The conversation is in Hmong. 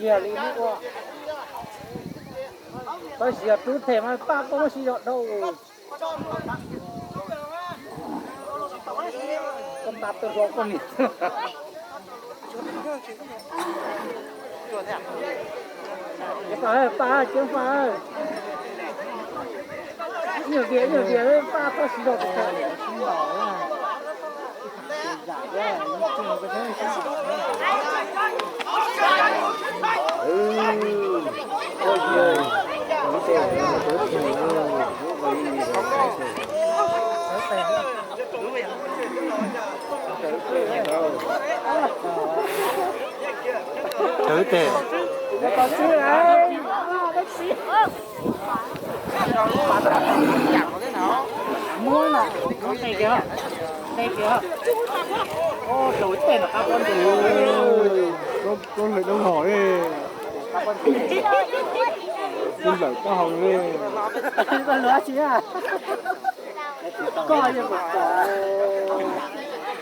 Tiag li ua, koj siv rub them mas paj koj muab siv zog dhau. Koj nta tuaj hlo koj niam. Paj, paj, ceeb paj. Ib nyuag dias, ib nyuag dias, paj koj siv zog tus kheej. Tawv tes. Muab na, muab nte kiag, nte kiag. Ua rau ib teg no qab pob ntseg. Koj lwm doob hom li. Koj lwm koj haus li. Koj lwm dab tsi na? Koj yeej mus kom.